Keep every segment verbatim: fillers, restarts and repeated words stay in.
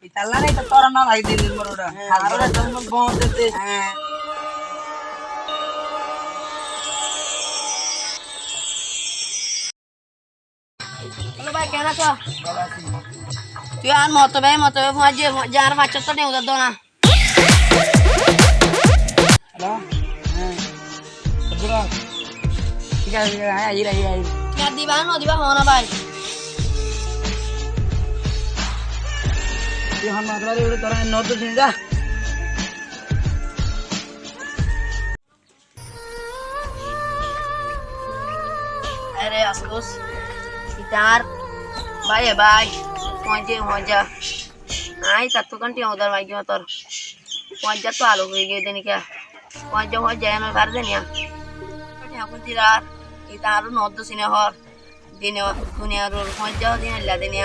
Italla nai to tora no lagi din din moroda. Há, aro to mo bon de de. Há. Hello bái, ken asó? Tui ar moto bái, moto bái, fuañijje, fuañijje, ar fañs sót tiañ uçar do na. Hello? Há. Abdul Haq. Thík asé, thík asé, aiyí, aiyí, aiyí. Tiañ diba, no diba, hoó na bái. Tui hon moto bái, ore tora no to sin za. Are afsús, itar bái, bái, fuañijje, fuañijja. Añí tattú kán tiañ udar maigí motor. Fuañijja tó alu hoi giyé de niká. Fuañijja, fuañijja, en fare de niya. Tiañ kun tirar, itar no do sine hor. Dine, duniyar ur fuañijja, dine illa dine.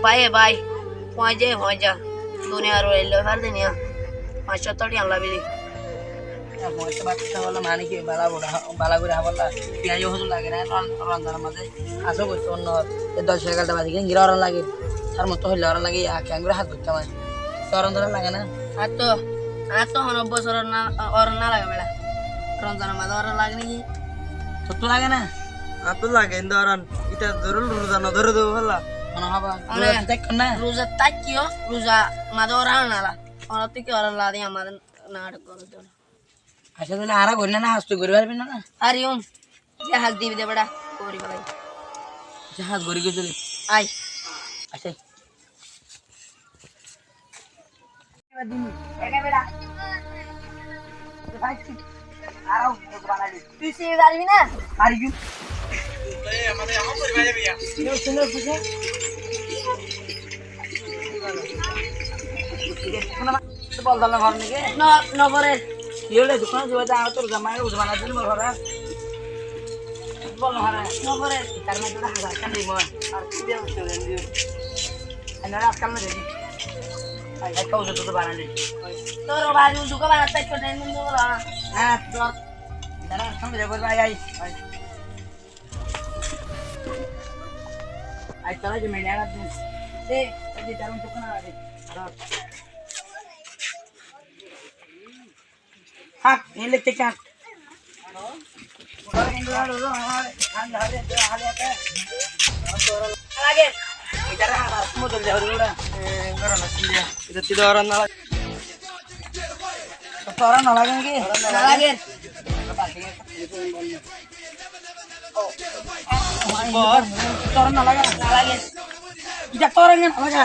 Bái, bái, fuañijja, fuañijja. Duniyar ur illa fare de niya. Fañs sót tiañ labili. Fuañijja bát há bolla mane ki, bala gori há, bala gori há bolla. Piyaj hozur lage na, ron-, ronzanor mazé. Asó goitto onno, e doc egarota bazi giyé, gira oron lage. Tar moto hoilla oron lage, ya, keén gori hás goittam añí. Tor oron tor lage na? Añáttu, añáttu hono bosór oron no, oron no lage bela. Ronzanor mazé oron lage naki? Tottú lage na? Añáttu lage, inde oron. Ita zorur ruza no dóre de bela. Hono haba? Ruza táikko na? Ruza táikko, ruza mazé oron no lage. Hono tui ki oron lage de, amare na goró de. Accá, tóile añára gorí na, na, hás tui gorí faribí na, na? Fariyum. Ze hás dibi de beça, gorí félai. Accá, hás gorí giyé tóile. Ai. Accá. Tui sibi faribí na? Fariyum. Bol dol no forer naki? No, no forer. Ki óile dukán zuwa de, añár to ruza mane ruza bana dil mor fora. Bol no forer. No forer. Tar mane to hazar kan dimo. Ar ki diya usto den diyo. Ana ras kal na dedi. Ai, ai, kau usto to bana de. Tor bari usto ko bana tai ko den diyo la. Ha, tor. Dara kan de bol ai, ai. Ai. Ai, tara je mene ara din. De, de, tar un to kana de. Hak, ini lekte hak. Lage. Itara hak, ar modol de hori ura. Eh, ora na sindia. Ita tidak orang nala. Tora no lage naki? No lage. Tora no lage. No lage. Ita tora no lage.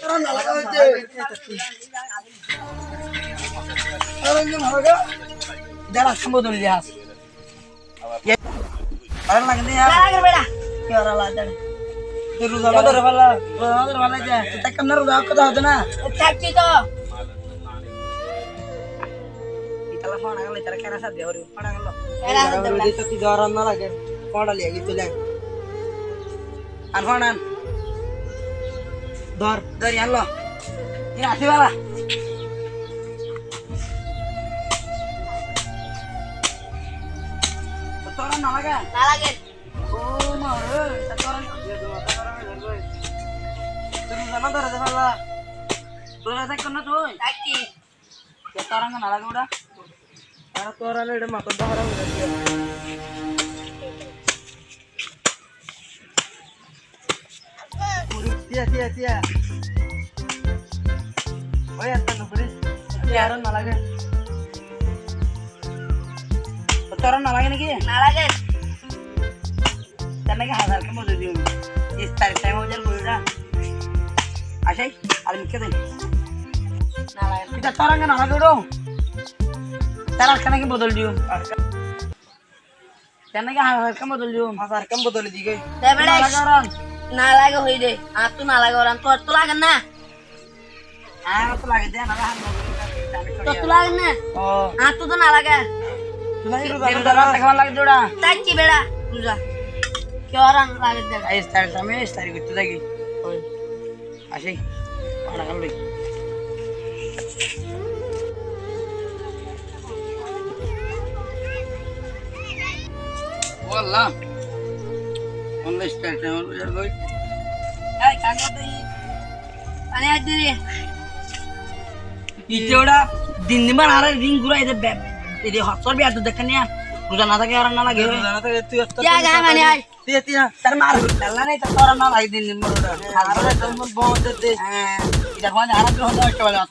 Tora no lage. Tora no lage. Ita rasta bodol diya. Ye, oran lage de ya. Lage bera. Ki oran lage de? Tui ruza no dóre falla, ruza no dóre falla de. Tui táikka na ruza, hotá hoó de na. Táikki to. Itala fona gelo, itara kena sa de hori, fona gelo. Kena sa de hori, tui dóran no lage. Fona liya ki tui le. An fona an. Dór, dór, yián lo. Yián asé bala. Tora no lage? No lage. Ó ma re, tora no lage. Tui ruza no dóre de falla. Ruza táikko na tui? Táikki. Tora no lage ura. Tora no, ita mato dóra ura. Tiya, tiya, tiya. Oi, etta no kore. Tiya, aro no lage. Tora no lage naki? No lage. Tenaki hazar kan bodol diyum. Is tarik time oi zar bole da. Asai, ar mikke de. No lage. Ita tora no lage ro. Tar ar kan bodol diyum. Tenaki hazar kan bodol diyum. Hazar kan bodol di goi. Te bere. No lage oran. No lage hoi de. Ar to no lage oran. Tor to lage na. Ar to lage de, no lage. Tor to lage na. Ó. Ar to to no lage. Tui ruza no dóre. Ruza no dóre, lage de ura. Táikki bera. Ruza. Ki oran lage de. Ai, style, ami style goitte táki. Oi. Así, para Carlos. Wallah. Online style time oi zar goi. Mane, aijja de. Ite ora din din bar añáre din gura ede be-, ede hosor biya to dekhe niya. Ruza no táke, aram no lage. Ruza no táke, tui ekta ya, din ga, mane, safai ai. Tiya, tiya. Tar mar, dalla nai, tar tora na lage din din bar ora. Añáre to mon bon de de. Há. Ita mane añáre to hon to